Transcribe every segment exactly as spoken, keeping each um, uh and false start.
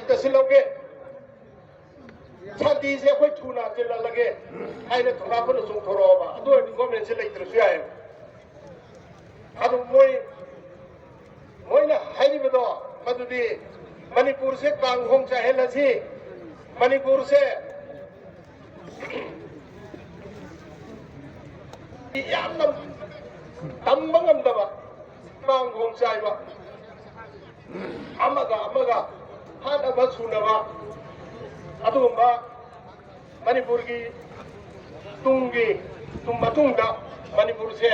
ꯆꯠꯁꯤꯜꯍꯧꯒꯦ, ꯁꯥꯟꯇꯤꯁꯦ ꯑꯩꯈꯣꯏ ꯊꯨꯅ ꯆꯦꯜꯍꯜꯂꯒꯦ ꯍꯥꯏꯅ ꯊꯧꯅꯥ ꯐꯅ ꯆꯣꯡꯊꯣꯔꯛꯑꯣꯕ꯫ ꯑꯗꯨ ꯑꯣꯏꯔꯗꯤ ꯒꯣꯔꯃꯦꯟꯁꯦ ꯂꯩꯇ꯭ꯔꯁꯨ ꯌꯥꯏꯑꯕ꯫ ꯑꯗꯨ ꯃꯣꯏ ꯃꯣꯏꯅ ꯍꯥꯏꯔꯤꯕꯗꯣ ꯃꯗꯨꯗꯤ ꯃꯅꯤꯄꯨꯔꯁꯦ ꯀꯥꯡ ꯍꯣꯡ ꯆꯥꯏꯍꯜꯂꯁꯤ, ꯃꯅꯤꯄꯨꯔꯁꯦ ꯌꯥꯝꯅ ꯇꯝꯕ ꯉꯝꯗꯕ, ꯀꯥꯡ ꯍꯣꯡ ꯆꯥꯏꯕ, ꯑꯃꯒ ꯑꯃꯒ ꯍꯥꯠꯅꯕ ꯁꯨꯅꯕ ꯑꯗꯨꯒꯨꯝꯕ ꯃꯅꯤꯄꯨꯔꯒꯤ ꯇꯨꯡꯒꯤ ꯇꯨꯡ ꯃꯇꯨꯡꯗ ꯃꯅꯤꯄꯨꯔꯁꯦ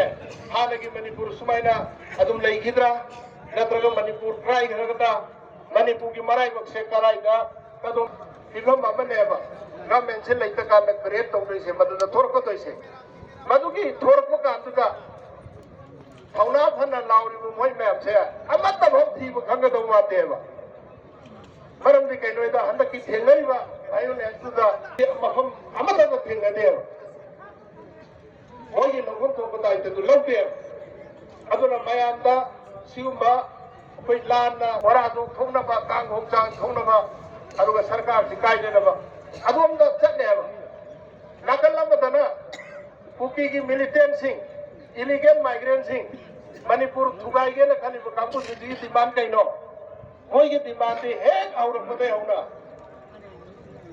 ꯍꯥꯟꯅꯒꯤ ꯃꯅꯤꯄꯨꯔ ꯁꯨꯃꯥꯏꯅ ꯑꯗꯨꯝ ꯂꯩꯈꯤꯗ꯭ꯔꯥ? ꯅꯠꯇ꯭ꯔꯒ ꯃꯅꯤꯄꯨꯔ ꯀꯥꯏꯈ꯭ꯔꯒꯗ꯭ꯔꯥ? ꯃꯅꯤꯄꯨꯔꯒꯤ ꯃꯔꯥꯏꯕꯛꯁꯦ ꯀꯔꯥꯏꯗ ꯑꯗꯨꯝ ꯐꯤꯕꯝ ꯑꯃꯅꯦꯕ꯫ ꯒꯚꯔꯟꯃꯦꯟꯠꯁꯦ ꯂꯩꯇꯀꯥꯟꯗ ꯀ꯭ꯔꯤꯌꯦꯠ ꯇꯧꯗꯣꯏꯁꯦ, ꯃꯗꯨꯗ ꯊꯣꯔꯛꯀꯗꯣꯏꯁꯦ꯫ ꯃꯗꯨꯒꯤ ꯊꯣꯔꯛꯄ ꯀꯥꯟꯗꯨꯗ ꯊꯧꯅꯥ ꯐꯅ ꯂꯥꯎꯔꯤꯕ ꯃꯣꯏ ꯃꯌꯥꯝꯁꯦ ꯑꯃꯠꯇꯐꯥꯎ ꯊꯤꯕ ꯈꯪꯒꯗꯧ ꯃꯥꯟꯗꯦꯕ꯫ ꯃꯔꯝꯗꯤ ꯀꯩꯅꯣꯗ ꯍꯟꯗꯛꯀꯤ ꯊꯦꯡꯅꯔꯤꯕ ꯚꯥꯏꯑꯣꯂꯦꯟꯁꯇꯨꯗ ꯃꯐꯝ ꯑꯃꯠꯇꯗ ꯊꯦꯡꯅꯗꯦꯕ꯫ ꯃꯣꯏꯒꯤ ꯂꯧꯐꯝ ꯊꯣꯛꯄ ꯗꯥꯏꯇꯗꯨ ꯂꯧꯗꯦꯕ꯫ ꯑꯗꯨꯅ ꯃꯌꯥꯝꯗ ꯁꯤꯒꯨꯝꯕ ꯑꯩꯈꯣꯏ ꯂꯥꯟꯅ ꯋꯥꯔꯥꯗꯣꯛ ꯊꯣꯛꯅꯕ, ꯀꯥꯡ ꯍꯣꯡ ꯆꯥꯡ ꯊꯣꯛꯅꯕ, ꯑꯗꯨꯒ ꯁꯔꯀꯥꯔꯁꯤ ꯀꯥꯏꯅꯅꯕ ꯑꯗꯣꯝꯗ ꯆꯠꯂꯦꯕ꯫ ꯅꯥꯀꯜ ꯑꯃꯗꯅ ꯀꯨꯀꯤꯒꯤ ꯃꯤꯂꯤꯇꯦꯟꯁꯤꯡ, ꯏꯂꯤꯒꯦꯜ ꯃꯥꯏꯒ꯭ꯔꯦꯟꯁꯤꯡ, ꯃꯅꯤꯄꯨꯔ ꯊꯨꯒꯥꯏꯒꯦꯅ ꯈꯜꯂꯤꯕ ꯀꯥꯡꯕꯨꯁꯤꯡꯁꯤꯒꯤ ꯗꯤꯃꯥꯟ ꯀꯩꯅꯣ? ꯃꯣꯏꯒꯤ ꯗꯤꯃꯥꯟꯗꯤ ꯍꯦꯛ ꯍꯧꯔꯛꯄꯗꯒꯤ ꯍꯧꯅ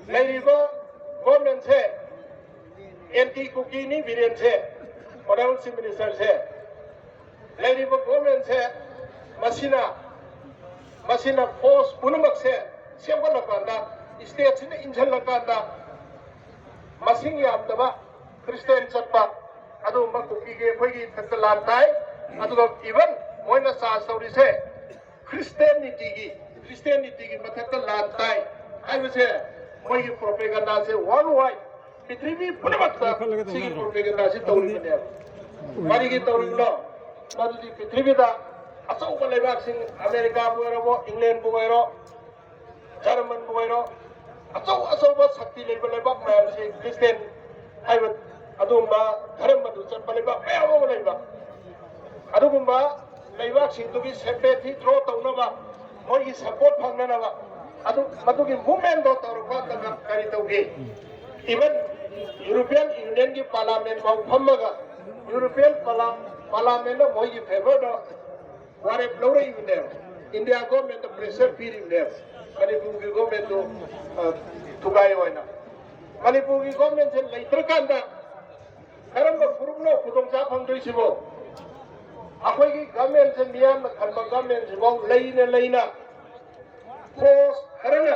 ꯂꯩꯔꯤꯕ ꯒꯣꯔꯃꯦꯟꯁꯦ ꯑꯦꯟꯇꯤ ꯀꯨꯀꯤꯅꯤ ꯕꯤꯔꯦꯟꯁꯦ, ꯑꯣꯅꯔꯦꯕꯜ ꯆꯤꯐ ꯃꯤꯅꯤꯁꯇꯔꯁꯦ꯫ ꯂꯩꯔꯤꯕ ꯒꯣꯔꯃꯦꯟꯁꯦ ꯃꯁꯤꯅ ꯃꯁꯤꯅ ꯐꯣꯔꯁ ꯄꯨꯝꯅꯃꯛꯁꯦ ꯁꯦꯝꯒꯠꯂꯀꯥꯟꯗ, ꯁ꯭ꯇꯦꯠꯁꯤꯅ ꯏꯟꯁꯤꯜꯂꯀꯥꯟꯗ ꯃꯁꯤꯡ ꯌꯥꯝꯗꯕ ꯈ꯭ꯔꯤꯁꯇꯦꯟ ꯆꯠꯄ ꯑꯗꯨꯒꯨꯝꯕ ꯀꯨꯀꯤꯒꯤ ꯑꯩꯈꯣꯏꯒꯤ ꯏꯊꯛꯇ ꯂꯥꯟ ꯇꯥꯏ꯫ ꯑꯗꯨꯒ ꯏꯚꯟ ꯃꯣꯏꯅ ꯆꯥꯔꯖ ꯇꯧꯔꯤꯁꯦ ꯈ꯭ꯔꯤꯁꯇꯦꯟꯅꯤꯇꯤꯒꯤ ꯈ꯭ꯔꯤꯁꯇꯦꯟꯅꯤꯇꯤꯒꯤ ꯃꯊꯛꯇ ꯂꯥꯟ ꯇꯥꯏ ꯍꯥꯏꯕꯁꯦ ꯃꯣꯏꯒꯤ ꯄ꯭ꯔꯣꯄꯦꯒꯟꯗꯥꯁꯦ ꯋꯥꯔꯜ ꯋꯥꯏꯗ ꯄ꯭ꯔꯤꯊꯤꯕꯤ ꯄꯨꯝꯅꯃꯛꯇ ꯁꯤꯒꯤ ꯄ꯭ꯔꯣꯄꯦꯒꯟꯗꯥꯁꯤ ꯇꯧꯔꯤꯕꯅꯦꯕ꯫ ꯀꯔꯤꯒꯤ ꯇꯧꯔꯤꯕꯅꯣ? ꯃꯗꯨꯗꯤ ꯄ꯭ꯔꯤꯊꯤꯕꯤꯗ ꯑꯆꯧꯕ ꯂꯩꯕꯥꯛꯁꯤꯡ, ꯑꯃꯦꯔꯤꯀꯥꯕꯨ ꯑꯣꯏꯔꯕꯣ, ꯏꯪꯂꯦꯟꯕꯨ ꯑꯣꯏꯔꯣ, ꯖꯔꯃꯟꯕꯨ ꯑꯣꯏꯔꯣ, ꯑꯆꯧ ꯑꯆꯧꯕ ꯁꯛꯇꯤ ꯂꯩꯕ ꯂꯩꯕꯥꯛ ꯃꯌꯥꯝꯁꯤ ꯈ꯭ꯔꯤꯁꯇꯦꯟ ꯍꯥꯏꯕ ꯑꯗꯨꯒꯨꯝꯕ ꯙꯔꯃꯗꯨ ꯆꯠꯄ ꯂꯩꯕꯥꯛ ꯃꯌꯥꯝ ꯑꯃ ꯂꯩꯕ꯫ ꯑꯗꯨꯒꯨꯝꯕ ꯂꯩꯕꯥꯛꯁꯤꯡꯗꯨꯒꯤ ꯁꯦꯝꯄꯦꯊꯤ ꯗ꯭ꯔꯣ ꯇꯧꯅꯕ, ꯃꯣꯏꯒꯤ ꯁꯄꯣꯔꯠ ꯐꯪꯅꯅꯕ ꯑꯗꯨ ꯃꯗꯨꯒꯤ ꯃꯨꯚꯃꯦꯟꯗꯣ ꯇꯧꯔꯀꯥꯟꯗꯒ ꯀꯔꯤ ꯇꯧꯒꯦ? ꯏꯚꯟ ꯌꯨꯔꯣꯄꯤꯌꯟ ꯌꯨꯅꯤꯌꯟꯒꯤ ꯄꯥꯔꯂꯥꯃꯦꯟ ꯐꯥꯎ ꯐꯝꯃꯒ ꯌꯨꯔꯣꯄꯤꯌꯟ ꯄꯥꯔꯂꯥ-, ꯄꯥꯔꯂꯥꯃꯦꯟꯅ ꯃꯣꯏꯒꯤ ꯐꯦꯚꯔꯗ ꯋꯥꯔꯦꯞ ꯂꯧꯔꯛꯏꯕꯅꯦꯕ꯫ India ꯒꯣꯔꯃꯦꯟꯗ pressure ꯄꯤꯔꯤꯕꯅꯦꯕ꯫ ꯃꯅꯤꯄꯨꯔꯒꯤ ꯒꯣꯔꯃꯦꯟꯗꯨ, ꯑ, ꯊꯨꯒꯥꯏꯌꯣ ꯍꯥꯏꯅ꯫ ꯃꯅꯤꯄꯨꯔꯒꯤ ꯒꯣꯔꯃꯦꯟꯁꯦ ꯂꯩꯇ꯭ꯔꯀꯥꯟꯗ ꯀꯔꯝꯕ ꯐꯨꯔꯨꯞꯅꯣ ꯈꯨꯗꯣꯡꯆꯥ ꯐꯪꯗꯣꯏꯁꯤꯕꯣ? ꯑꯩꯈꯣꯏꯒꯤ ꯒꯣꯔꯃꯦꯟꯁꯦ ꯃꯤꯌꯥꯝꯅ ꯈꯟꯕ ꯒꯣꯔꯃꯦꯟꯁꯤꯐꯥꯎ ꯂꯩꯅ ꯂꯩꯅ ꯐꯣꯔꯁ ꯈꯔꯅ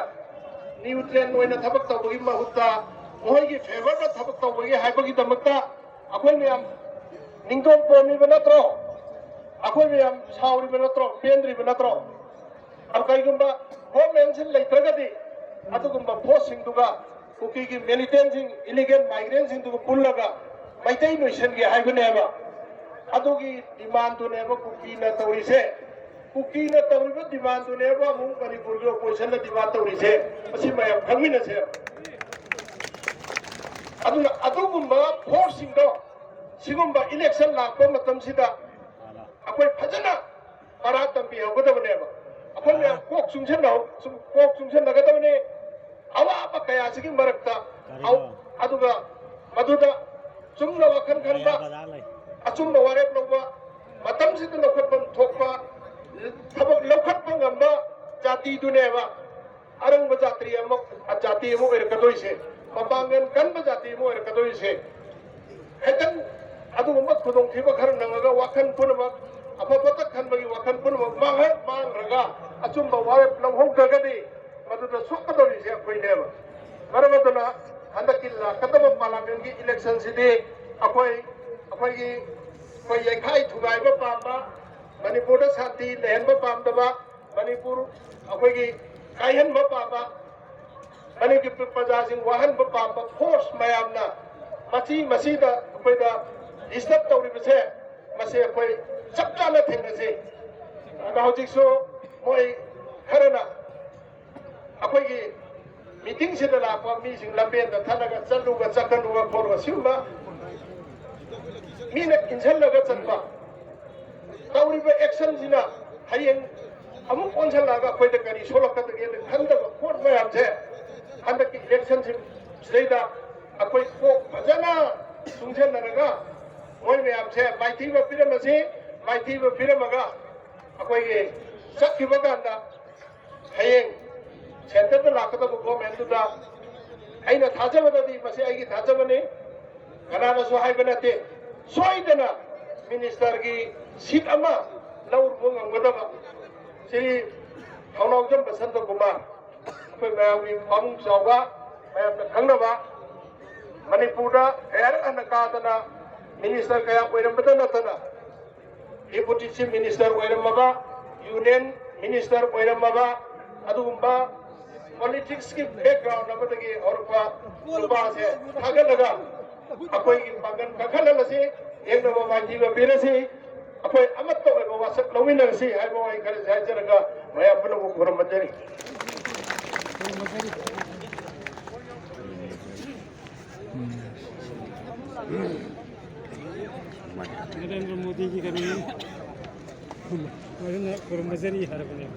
ꯅ꯭ꯌꯨꯇ꯭ꯔꯦꯟ ꯑꯣꯏꯅ ꯊꯕꯛ ꯇꯧꯕꯒꯤ ꯃꯍꯨꯠꯇ ꯃꯈꯣꯏꯒꯤ ꯐꯦꯚꯔꯗ ꯊꯕꯛ ꯇꯧꯕꯒꯤ ꯍꯥꯏꯕꯒꯤꯗꯃꯛꯇ ꯑꯩꯈꯣꯏ ꯃꯌꯥꯝ ꯅꯤꯡꯗꯣꯝ ꯄꯣꯝꯃꯤꯕ ꯅꯠꯇ꯭ꯔꯣ? ꯑꯩꯈꯣꯏ ꯃꯌꯥꯝ ꯁꯥꯎꯔꯤꯕ ꯅꯠꯇ꯭ꯔꯣ? ꯄꯦꯟꯗ꯭ꯔꯤꯕ ꯅꯠꯇ꯭ꯔꯣ? ꯑꯗꯨ ꯀꯩꯒꯨꯝꯕ ꯒꯣꯔꯃꯦꯟꯁꯤ ꯂꯩꯇ꯭ꯔꯒꯗꯤ ꯑꯗꯨꯒꯨꯝꯕ ꯐꯣꯔꯁꯁꯤꯡꯗꯨꯒ ꯀꯨꯀꯤꯒꯤ ꯃꯤꯂꯤꯇꯦꯟꯁꯤꯡ, ꯏꯂꯤꯒꯦꯜ ꯃꯥꯏꯒ꯭ꯔꯦꯟꯁꯤꯡꯗꯨꯒ ꯄꯨꯜꯂꯒ ꯃꯩꯇꯩ ꯂꯣꯏꯁꯤꯟꯒꯦ ꯍꯥꯏꯕꯅꯦꯕ꯫ ꯑꯗꯨꯒꯤ ꯗꯤꯃꯥꯟꯗꯨꯅꯦꯕ ꯀꯨꯀꯤꯅ ꯇꯧꯔꯤꯁꯦ꯫ ꯀꯨꯀꯤꯅ ꯇꯧꯔꯤꯕ ꯗꯤꯃꯥꯟꯗꯨꯅꯦꯕ ꯑꯃꯨꯛ ꯃꯅꯤꯄꯨꯔꯒꯤ ꯑꯣꯄꯣꯖꯤꯁꯟꯅ ꯗꯤꯃꯥꯟ ꯇꯧꯔꯤꯁꯦ꯫ ꯃꯁꯤ ꯃꯌꯥꯝ ꯈꯪꯃꯤꯟꯅꯁꯦ꯫ ꯑꯗꯨꯅ ꯑꯗꯨꯒꯨꯝꯕ ꯐꯣꯔꯁꯁꯤꯡꯗꯣ ꯁꯤꯒꯨꯝꯕ ꯏꯂꯦꯛꯁꯟ ꯂꯥꯛꯄ ꯃꯇꯝꯁꯤꯗ ꯑꯩꯈꯣꯏ ꯐꯖꯅ ꯄꯔꯥ ꯇꯝꯕꯤꯍꯧꯒꯗꯕꯅꯦꯕ꯫ ꯑꯩꯈꯣꯏ ꯃꯌꯥꯝ ꯀꯣꯛ ꯆꯨꯡꯁꯤꯟꯅꯍꯧ-, ꯆꯨꯝ-, ꯀꯣꯛ ꯆꯨꯡꯁꯤꯟꯅꯒꯗꯕꯅꯤ꯫ ꯑꯋꯥꯕ ꯀꯌꯥꯁꯤꯒꯤ ꯃꯔꯛꯇ ꯀꯔꯤꯅꯣ? ꯑꯧ-, ꯑꯗꯨꯒ ꯃꯗꯨꯗ ꯆꯨꯝꯅ ꯋꯥꯈꯜ ꯈꯟꯕ, ꯃꯌꯥꯝ ꯕꯖꯥꯔ ꯂꯩ꯫ ꯑꯆꯨꯝꯕ ꯋꯥꯔꯦꯞ ꯂꯧꯕ, ꯃꯇꯝꯁꯤꯗ ꯂꯧꯈꯠꯐꯝ ꯊꯣꯛꯄ ꯊꯕꯛ ꯂꯧꯈꯠꯄ ꯉꯝꯕ ꯖꯥꯇꯤꯗꯨꯅꯦꯕ ꯑꯔꯪꯕ ꯖꯥꯇꯤ ꯑꯃ, ꯖꯥꯇꯤ ꯑꯃ ꯑꯣꯏꯔꯛꯀꯗꯣꯏꯁꯦ, ꯃꯄꯥꯡꯒꯜ ꯀꯟꯕ ꯖꯥꯇꯤ ꯑꯃ ꯑꯣꯏꯔꯛꯀꯗꯣꯏꯁꯦ꯫ ꯈꯤꯇꯪ ꯑꯗꯨꯒꯨꯝꯕ ꯈꯨꯗꯣꯡꯊꯤꯕ ꯈꯔ ꯅꯪꯉꯒ ꯋꯥꯈꯜ ꯄꯨꯝꯅꯃꯛ, ꯑꯐ ꯐꯠꯇ ꯈꯟꯕꯒꯤ ꯋꯥꯈꯜ ꯄꯨꯝꯅꯃꯛ ꯃꯥꯡꯍ-, ꯃꯥꯡꯈ꯭ꯔꯒ ꯑꯆꯨꯝꯕ ꯋꯥꯔꯦꯞ ꯂꯧꯍꯧꯗ꯭ꯔꯒꯗꯤ ꯃꯗꯨꯗ ꯁꯣꯛꯀꯗꯧꯔꯤꯁꯦ ꯑꯩꯈꯣꯏꯅꯦꯕ꯫ ꯃꯔꯝ ꯑꯗꯨꯅ ꯍꯟꯗꯛꯀꯤ ꯂꯥꯛꯀꯗꯕ ꯄꯥꯔꯂꯥꯃꯦꯟꯒꯤ ꯏꯂꯦꯛꯁꯟꯁꯤꯗꯤ ꯑꯩꯈꯣꯏ, ꯑꯩꯈꯣꯏꯒꯤ, ꯑꯩꯈꯣꯏ ꯌꯩꯈꯥꯏ ꯊꯨꯒꯥꯏꯕ ꯄꯥꯝꯕ, ꯃꯅꯤꯄꯨꯔꯗ ꯁꯥꯟꯇꯤ ꯂꯩꯍꯟꯕ ꯄꯥꯝꯗꯕ, ꯃꯅꯤꯄꯨꯔ ꯑꯩꯈꯣꯏꯒꯤ ꯀꯥꯏꯍꯟꯕ ꯄꯥꯝꯕ, ꯃꯅꯤꯄꯨꯔ ꯄ꯭ꯔꯖꯥꯁꯤꯡ ꯋꯥꯍꯟꯕ ꯄꯥꯝꯕ ꯐꯣꯔꯁ ꯃꯌꯥꯝꯅ ꯃꯆꯤ ꯃꯆꯤꯗ ꯑꯩꯈꯣꯏꯗ ꯗꯤꯁꯇꯔꯕ ꯇꯧꯔꯤꯕꯁꯦ, ꯃꯁꯤ ꯑꯩꯈꯣꯏ ꯆꯞ ꯆꯥꯅ ꯊꯦꯡꯅꯖꯩ꯫ ꯑꯗ ꯍꯧꯖꯤꯛꯁꯨ ꯃꯣꯏ ꯈꯔꯅ ꯑꯩꯈꯣꯏꯒꯤ ꯃꯤꯇꯤꯡꯁꯤꯗ ꯂꯥꯛꯄ ꯃꯤꯁꯤꯡ ꯂꯝꯕꯦꯟꯗ ꯊꯠꯂꯒ ꯆꯠꯂꯨꯒ ꯆꯠꯀꯅꯨꯒ ꯈꯣꯠꯂꯨꯒ ꯁꯤꯒꯨꯝꯕ ꯃꯤꯅ ꯏꯟꯁꯤꯜꯂꯒ ꯆꯠꯄ ꯇꯧꯔꯤꯕ ꯑꯦꯛꯁꯟꯁꯤꯅ ꯍꯌꯦꯡ ꯑꯃꯨꯛ ꯑꯣꯟꯁꯤꯜꯂꯛꯑꯒ ꯑꯩꯈꯣꯏꯗ ꯀꯔꯤ ꯁꯣꯛꯂꯛꯀꯗꯒꯦꯅ ꯈꯟꯗꯕ ꯄꯣꯠ ꯃꯌꯥꯝꯁꯦ ꯍꯟꯗꯛꯀꯤ ꯏꯂꯦꯛꯁꯟꯁꯤꯗꯩꯗ ꯑꯩꯈꯣꯏ ꯀꯣꯛ ꯐꯖꯅ ꯇꯨꯡꯁꯤꯟꯅꯔꯒ ꯃꯣꯏ ꯃꯌꯥꯝꯁꯦ ꯃꯥꯏꯊꯤꯕ ꯄꯤꯔꯝꯃꯁꯤ꯫ ꯃꯥꯏꯊꯤꯕ ꯄꯤꯔꯝꯃꯒ ꯑꯩꯈꯣꯏꯒꯤ ꯆꯠꯈꯤꯕ ꯀꯥꯟꯗ ꯍꯌꯦꯡ ꯁꯦꯟꯇꯔꯗ ꯂꯥꯛꯀꯗꯕ ꯒꯣꯔꯃꯦꯟꯗꯨꯗ ꯑꯩꯅ ꯊꯥꯖꯕꯗꯗꯤ, ꯃꯁꯤ ꯑꯩꯒꯤ ꯊꯥꯖꯕꯅꯤ, ꯀꯅꯥꯅꯁꯨ ꯍꯥꯏꯕ ꯅꯠꯇꯦ, ꯁꯣꯏꯗꯅ ꯃꯤꯅꯤꯁꯇꯔꯒꯤ ꯁꯤꯠ ꯑꯃ ꯂꯧꯔꯨꯕ ꯉꯝꯒꯗꯕ ꯁ꯭ꯔꯤ ꯊꯧꯅꯥꯎꯖꯝ ꯕꯁꯟꯇ ꯀꯨꯃꯥꯔ, ꯑꯩꯈꯣꯏ ꯃꯌꯥꯝꯒꯤ ꯄꯥꯕꯨꯡ ꯆꯥꯎꯕ, ꯃꯌꯥꯝꯅ ꯈꯪꯅꯕ, ꯃꯅꯤꯄꯨꯔꯗ ꯀꯌꯥꯔꯛ ꯍꯟꯅ ꯀꯥꯗꯅ ꯃꯤꯅꯤꯁꯇꯔ ꯀꯌꯥ ꯑꯣꯏꯔꯝꯕꯇ ꯅꯠꯇꯅ ꯗꯦꯄꯨꯇꯤ ꯆꯤꯐ ꯃꯤꯅꯤꯁꯇꯔ ꯑꯣꯏꯔꯝꯃꯕ, ꯌꯨꯅꯤꯌꯟ ꯃꯤꯅꯤꯁꯇꯔ ꯑꯣꯏꯔꯝꯃꯕ, ꯑꯗꯨꯒꯨꯝꯕ ꯄꯣꯂꯤꯇꯤꯛꯁꯀꯤ ꯕꯦꯛꯒ꯭ꯔꯥꯎꯟ ꯑꯃꯗꯒꯤ ꯍꯧꯔꯛꯄ ꯅꯨꯄꯥꯁꯦ ꯊꯥꯒꯠꯂꯒ ꯑꯩꯈꯣꯏꯒꯤ ꯄꯥꯡꯒꯜ ꯀꯟꯈꯠꯍꯜꯂꯁꯤ, ꯌꯦꯛꯅꯕ ꯃꯥꯏꯊꯤꯕ ꯄꯤꯔꯁꯤ, ꯑꯩꯈꯣꯏ ꯑꯃꯠꯇ ꯑꯣꯏꯕ ꯋꯥꯁꯛ ꯂꯧꯃꯤꯟꯅꯔꯁꯤ ꯍꯥꯏꯕ ꯋꯥꯍꯩ ꯈꯔꯁꯦ ꯍꯥꯏꯖꯔꯒ ꯃꯌꯥꯝ ꯄꯨꯝꯅꯃꯛ ꯈꯨꯔꯨꯝꯖꯔꯤ꯫ ꯅꯔꯦꯟꯗ꯭ꯔ ꯃꯣꯗꯤꯒꯤ ꯀꯩꯅꯣꯅꯤ꯫ ꯃꯗꯨꯅ ꯈꯨꯔꯨꯝꯖꯔꯤ ꯍꯥꯏꯔꯕꯅꯦ꯫